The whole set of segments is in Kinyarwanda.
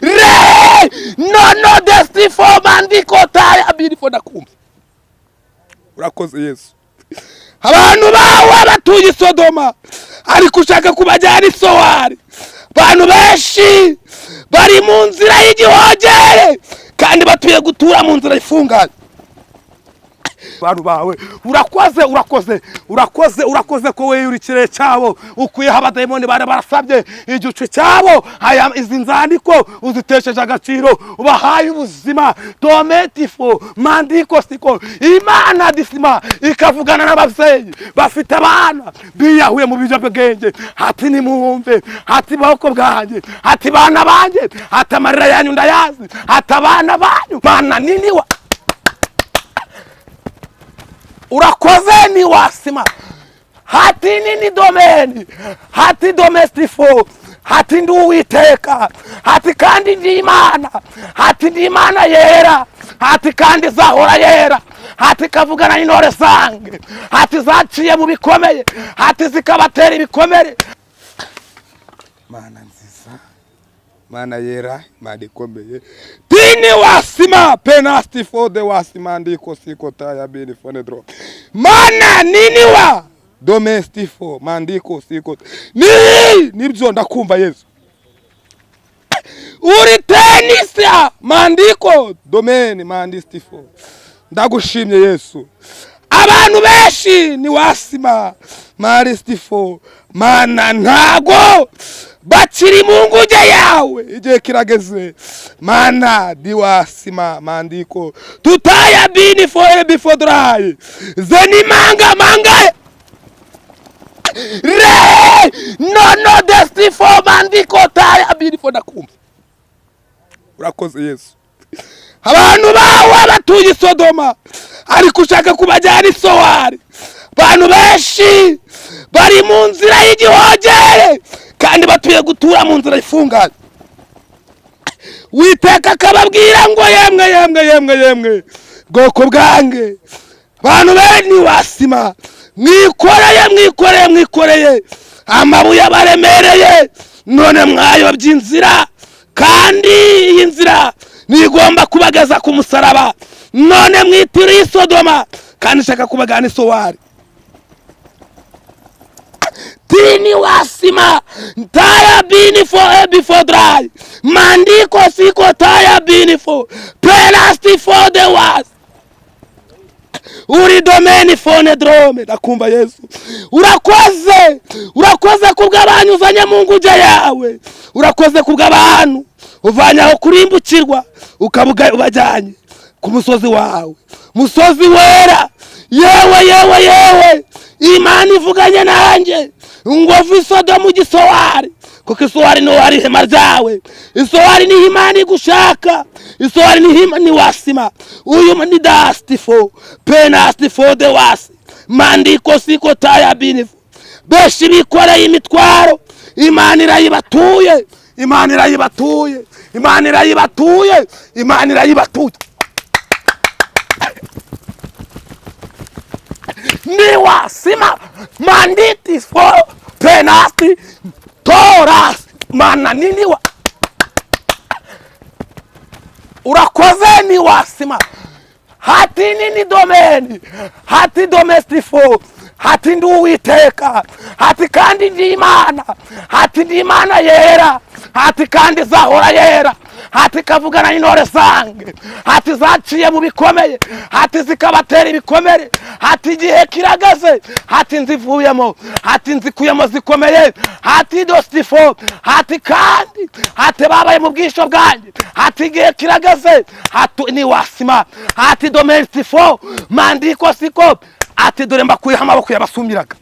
Re nono destifo mandiko taya birifo. Ndakumva, urakoze Yesu. Abantu bawe batuye i Sodoma, ariko ushaka kubajyana i Sowari. Abantu benshi bari mu nzira y'igihogere kandi batuye gutura mu nzira ifunganye. Abantu bawe, urakoze, urakoze, urakoze, urakoze ko weyura ikirere cyabo, ukuyeho abadayimoni bari barasabye igicu cyabo. Aya izi nzandiko uzitesheje agaciro, ubahaye ubuzima. Tometifo mandiko siko Imana disima ikavugana n'ababyeyi bafite abana biyahuye mu biyobyabwenge, hati nimwumve, hati boko bwanjye, hati bana banjye, hati amarira yanyu ndayazi, hati abana banyu bana niniwa. Urakoze ni wasima hati nini domeni hati domestifo, hati ndi Uwiteka, hati kandi ndi Imana, hati ndi Imana yera, hati kandi zahora yera, hati kavugana n'intore zange, hati zaciye mu bikomeye, hati zikabatera ibikomere. Mana nziza, Mana yera, Imana ikomeye, tini wasima penasti fode wasima ndiko siko taya bini fonedro. Mana nini wa domestifo mandiko siko ni nibyo. Ndakumva Yesu. Uri tenisia mandiko domeni mandistifo. Ndagushimye Yesu. Abantu benshi ni wasima maristifo. Mana, ntago bakiri mu nguge yawe, igihe kirageze. Mana diwasima mandiko tutaya bini foe before zeni manga manga re nono destifo mandiko taya bini fo. Ndakumva, urakoze Yesu. Abantu bawe batuye i Sodoma, ariko ushaka kubajyana i Sowari. Abantu benshi bari mu nzira y'igihogere kandi batuye gutura mu nzira ifunganye. Witeka akababwira ngo: "Yemwe, yemwe, yemwe, yemwe bwoko bwange, bantu bene wasima, mwikoreye, mwikoreye, mwikoreye amabuye abaremereye, none mwayobye inzira, kandi iyi nzira ntigomba kubageza ku musaraba. None mwitiriye Isodoma kandi nshaka kubagana Isowari." Tini wasima taya bini fo ebi fo dry mandiko siko taya bini fo pelasti fo de was uri domeni fone drome. Ndakumva Yesu. Urakoze, urakoze kubw'abantu uzanye mu nguge yawe. Urakoze kubw'abantu uvanye aho kurimbukirwa, ukaba ubajyanye ku musozi wawe, musozi wera. Yewe, yewe, yewe, Imana ivuganye nanjye ngo va Isodomu gisowari, kuko Isowari niho hari ihema ryawe. Isowari niho Imana igushaka. Isowari niho ni wasima uyu ni dastifo penastifo de wasi mandiko siko taya binifu. Benshi bikoreye imitwaro, Imana irayibatuye, Imana irayibatuye, Imana irayibatuye, Imana irayibatuye. Ni wasima manditi fo penasti toras. Mana nini wa urakoze ni wasima hati nini domeni hati domestifo, hati ndi Uwiteka, hati kandi ndi Imana, hati ndi Imana yera, hati kandi zahora yera, hati kavugana n'intore zange, hati zaciye mu bikomeye, hati zikabatera ibikomere, hati igihe kiragaze, hati nzivuyemo, hati nzikuyemo zikomeye, hati dostifo, hati kandi hati babaye mu bwisho bwanjye, hati igihe kiragaze, hati ni wasima hati domestifo mandiko siko, ati dore mbakuyeho amaboko yabasumiraga,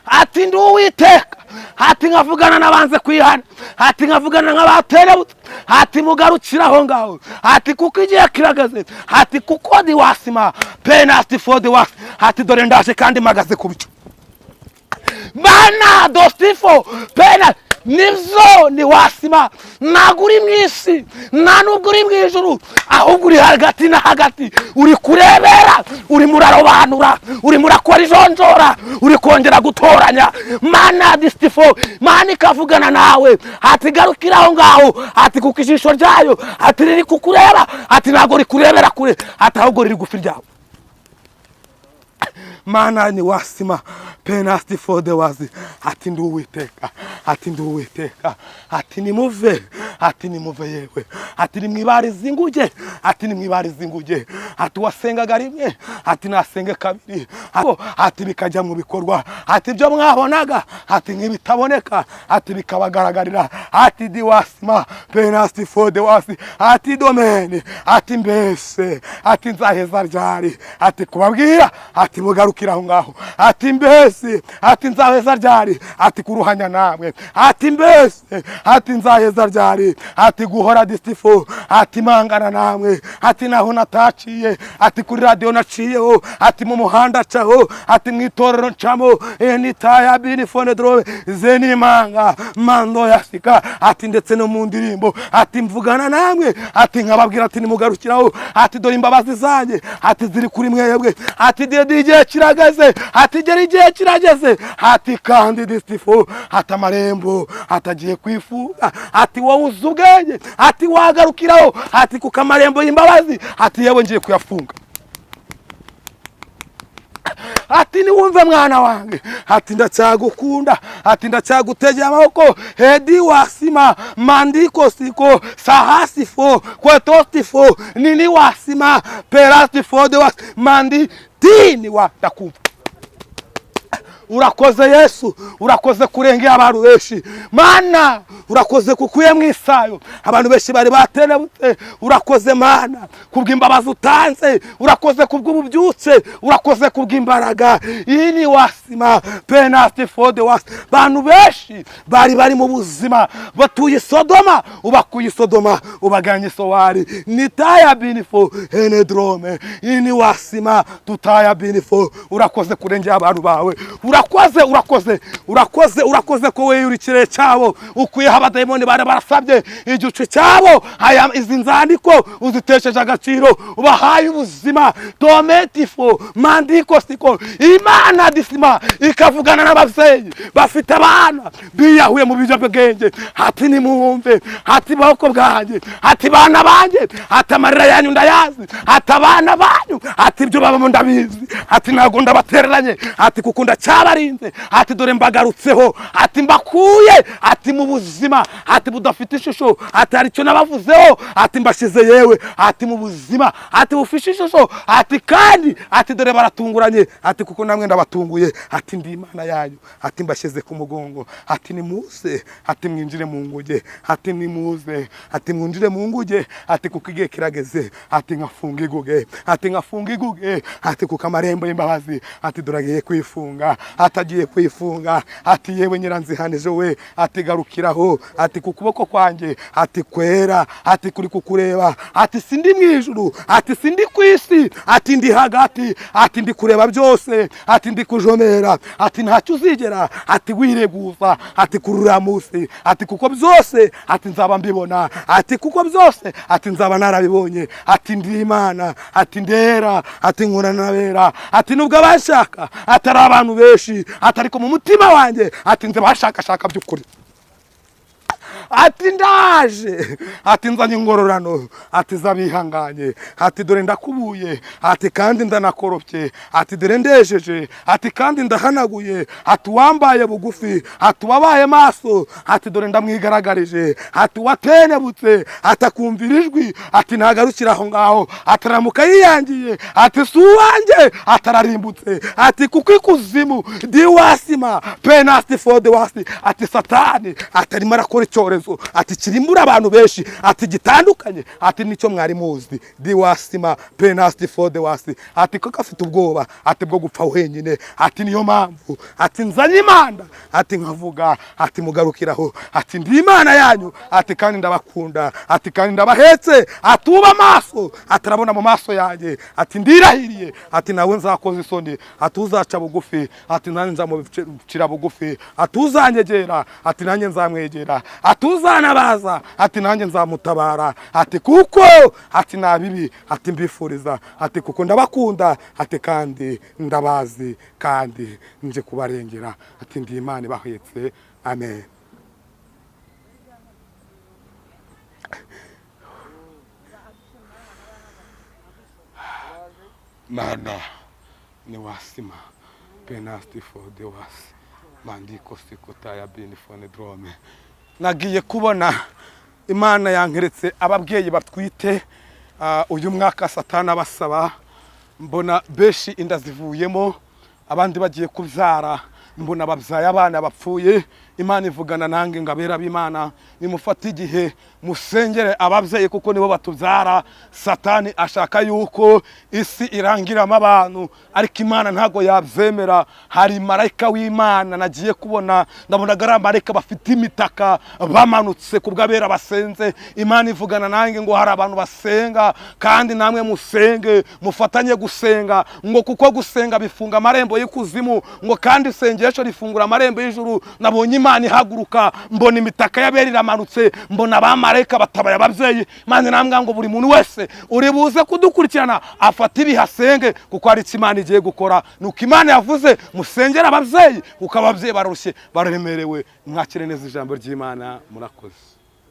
ati ndi Uwiteka, hati nkavugana n'abanze kwihana, hati nkavugana nk'abaterebutse, hati mugarukira aho ngaho, hati kuko igihe kiragaze, hati kuko di wasima penasti for the was, hati dore ndaje kandi mpagaze ku bicu. Mana dostifo pena. Nibyo, ni wasima. Ntabwo uri mu isi, nta nubwo uri mu ijuru, ahubwo uri hagati na hagati. Uri kurebera, urimo urarobanura, urimo urakora ijonjora, uri kongera gutoranya. Mana distifo, Mana ikavugana nawe ati: "Garukira aho ngaho." Ati kuko ijisho ryayo, ati, riri kukureba, ati ntabwo rikurebera kure, ati ahubwo riri gufi ryawe. Mana ni wasima penasti fode wazi. Ati ndi Uwiteka, ati ndi Uwiteka. Ati nimuve, ati nimuve yewe, ati nimwibarize inguge, ati nimwibarize inguge. Ati wasengaga rimwe, ati nasenge kabiri, ati bikajya mu bikorwa. Ati ibyo mwabonaga, ati nk'ibitaboneka, ati bikabagaragarira. Ati di wasima penasti fode wasi. Ati domene, ati mbese, ati nzaheza ryari, ati kubabwira, ati mugarukira aho ngaho? Ati mbese, ati nzaheza ryari, ati kuruhanya namwe? Ati mbese, ati nzaheza ryari, ati guhora distifo, ati mangana namwe? Ati naho nataciye, ati kuri radiyo naciyeho, ati mu muhanda acaho, ati mu itorero ncamo, enitaya binifone drove zenimanga mando yasika, ati ndetse no mu ndirimbo, ati mvugana namwe, ati nkababwira ati nimugarukiraho. Ati dore imbabazi zanjye, ati ziri kuri mwebwe. Ati dede, igihe kirageze, ati gera, igihe kirageze. Ati kandi distifo, ati amarembo atagiye kwifunga. Ati wowe uzi ubwenge, ati wagarukiraho, ati kuko amarembo y'imbabazi, ati yewe ngiye kuyafunga. Ati niwumve mwana wange, ati ndacyagukunda, ati ndacyagutegeye amaboko. Hedi wasima mandiko siko sahasifo kwetostifo nini wasima perastifo de was mandi tini wa. Ndakumva. Urakoze Yesu, urakoze kurengera abantu benshi. Mana, urakoze kukuye mu isayo abantu benshi bari batenebutse. Urakoze Mana kubw'imbabazi utanze, urakoze kubw'ububyutse, urakoze kubw'imbaraga. Iyi ni wasima penasti fode wasi. Bantu benshi bari mu buzima batuye Sodoma, ubakuye Sodoma, ubaganye Sowari. Nitaya binifo henedrome. Iyi ni wasima tutaya binifo. Urakoze kurengera abantu bawe. Urakoze, urakoze, urakoze, urakoze ko weyura ikirere cyabo, ukuyeho abadayimoni bari barasabye igicu cyabo. Aya izi nzandiko uzitesheje agaciro, ubahaye ubuzima. Tometifo mandiko siko. Imana disima ikavugana n'ababyeyi bafite abana biyahuye mu biyobyabwenge, ati nimwumve, ati boko bwanjye, ati bana banjye, ati amarira yanyu ndayazi, ati abana banyu, ati ibyo babamo ndabizi, ati ntabwo ndabatereranye, ati kuko ndacyabarinze. Ati dore mbagarutseho, ati mbakuye, ati mu buzima, ati budafite ishusho, ati hari icyo nabavuzeho, ati mbashyize yewe, ati mu buzima, ati bufite ishusho. Ati kandi, ati dore baratunguranye, ati kuko namwe ndabatunguye. Ati ndi Imana yanyu, ati mbashyize ku mugongo. Ati nimuze, ati mwinjire mu nguge, ati nimuze, ati mwinjire mu nguge, ati kuko igihe kirageze, ati nkafunga iguge, ati nkafunga iguge, ati kuko amarembo y'imbabazi, ati dore agiye kwifunga, ati agiye kwifunga. Ati yewe nyiranzihanije we, ati garukiraho, ati ku kuboko kwanjye, ati kwera, ati kuri kukureba. Ati sindi mu ijuru, ati sindi ku isi, ati ndi hagati, ati ndi kureba byose, ati ndi kujomera, ati ntacyo uzigera, ati wireguza, ati kuri uriya munsi, ati kuko byose, ati nzaba mbibona, ati kuko byose, ati nzaba narabibonye. Ati ndi Imana, ati ndera, ati nkura n'abera, ati nubwo abashaka atari abantu benshi, ati ariko mu mutima wanjye, ati nze bashakashaka by'ukuri. Ati ndaje, ati nzanye ingororano, ati z'abihanganye. Ati dore ndakubuye, ati kandi ndanakoropye, ati dore ndejeje, ati kandi ndahanaguye. Ati uwambaye bugufi, ati uwabaye maso, ati dore ndamwigaragarije. Ati uwatenebutse, ati akumvira ijwi, ati ntagarukira aho ngaho, ataramuka yiyangiye, ati si uwanjye, atararimbutse. Ati kuko ikuzimu diwasima penasti fode wasi, ati Satani atarimo arakora icyorezo. icyorezo, ati kirimbura abantu benshi, ati gitandukanye, ati nicyo mwari muzi. Diwasima penasti fode wasi, ati koko afite ubwoba, ati bwo gupfa wenyine, ati niyo mpamvu, ati nzanye Imana, ati nkavuga, ati mugarukiraho, ati ndi Imana yanyu, ati kandi ndabakunda, ati kandi ndabahetse, ati uba amaso, ati arabona mu maso yanjye, ati ndirahiriye, ati nawe nzakoza isoni, ati uzaca bugufi, ati nanjye nzamucira bugufi, ati uzanyegera, ati nanjye nzamwegera, ati uzanabaza, ati nanjye nzamutabara, ati kuko ati nta bibi ati mbifuriza, ati kuko ndabakunda, ati kandi ndabazi, kandi nje kubarengera, ati ndi Imana ibahetse. Amen. Mana ni wasima penasti for the was mandiko sikota bini fone drome. Nagiye kubona Imana yankeretse ababyeyi batwite uyu mwaka Satani abasaba, mbona beshi inda zivuyemo, abandi bagiye kubyara, mbona babyaye abana bapfuye. Imana ivugana nange ngo abera b'Imana nimufate igihe musengere ababyeyi kuko nibo batubyara. Satani ashaka yuko isi irangiramo abantu, ariko Imana ntago yabyemera. Hari marayika w'Imana nagiye kubona, ndabonaga ari amarayika bafite imitaka bamanutse ku bw'abera basenze. Imana ivugana nange ngo hari abantu basenga, kandi namwe musenge, mufatanye gusenga, ngo kuko gusenga bifunga amarembo y'ikuzimu, ngo kandi isengesho rifungura amarembo y'ijuru. Nabonye Imana ihaguruka, mbona imitaka y'abera iramanutse, mbona abamarayika batabaye ababyeyi. Imana irambwira ngo buri muntu wese uri buze kudukurikirana afate ibihe asenge, kuko hari icyo Imana igiye gukora. Nuko Imana yavuze musengere ababyeyi, kuko ababyeyi barushye, baremerewe. Mwakire neza ijambo ry'Imana. Murakoze.